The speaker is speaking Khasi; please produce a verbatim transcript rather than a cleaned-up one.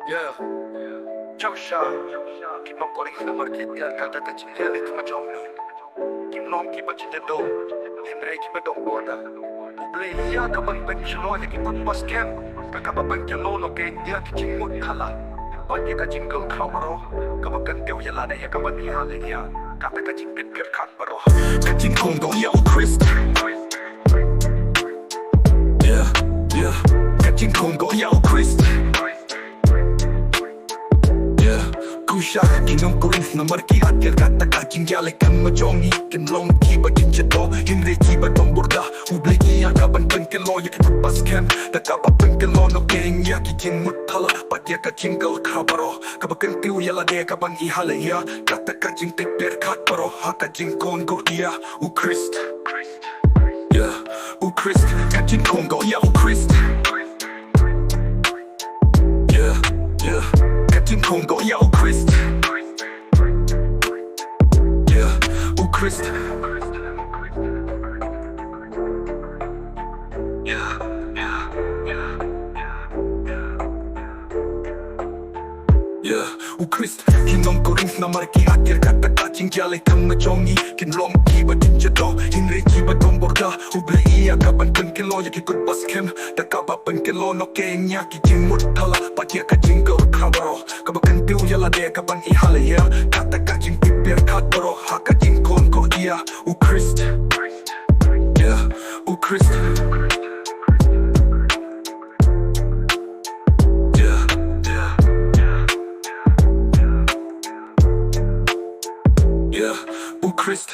Yeah. Joshua, ki nongkori namar ki ïa kata ka jingïaleh ka jong ki. Ki nong kiba jingïadon, hynrei kiba don border. U Blei ïa ka ban pynkylla ïa ki kut ba skhem, ka kaba pynkylla noh kein ïa ki jingmut thala. Bad ïa ka jingkyrkhu baroh, kaba kyntiew ïa lade ïa ka ban ïaleh ïa kata ka jingpyrkhat baroh. Ka jingkhongdoh ïa u Khrist. Yeah, yeah. Ka jingkhongdoh ïa u Khrist. Yeah. Kusha ki nong Korinth namar ki atiar kata ka jingïaleh ka jong ngi, kim long kiba jingïadoh, hynrei kiba don border. U Blei ïa ka ban pynkylla ïa ki kut ba skhem, da kaba pynkylla noh kein ïa ki jingmut thala. Bad ïa ka jingkyrkhu baroh, kaba kyntiew ïa lade ïa ka ban ïaleh ïa kata ka jingpyrkhat baroh ha ka jingkhongdoh ïa u Khrist. Yeah, u Khrist, ka jingkhongdoh ïa u Khrist. Yeah, yeah, ka jingkhongdoh ïa u Khrist. Yeah, u Khrist. Yeah, yeah, yeah, yeah, yeah. Yeah, u Khrist. Ki nong Korinth namar ki atiar kata ka jingïaleh ka jong ngi, kim long kiba jingïadoh, hynrei kiba don border. U Blei ïa ka ban pynkylla ïa ki kut ba skhem, da kaba pynkylla noh kein ïa ki jingmut thala. Bad ïa ka jingkyrkhu baroh, kaba kyntiew ïa lade ïa ka ban ïaleh ïa kata ka jingpyrkhat baroh ha ka jingkhongdoh ïa u Khrist. Yeah, u Khrist. Yeah, yeah, yeah, yeah. Yeah, u Khrist.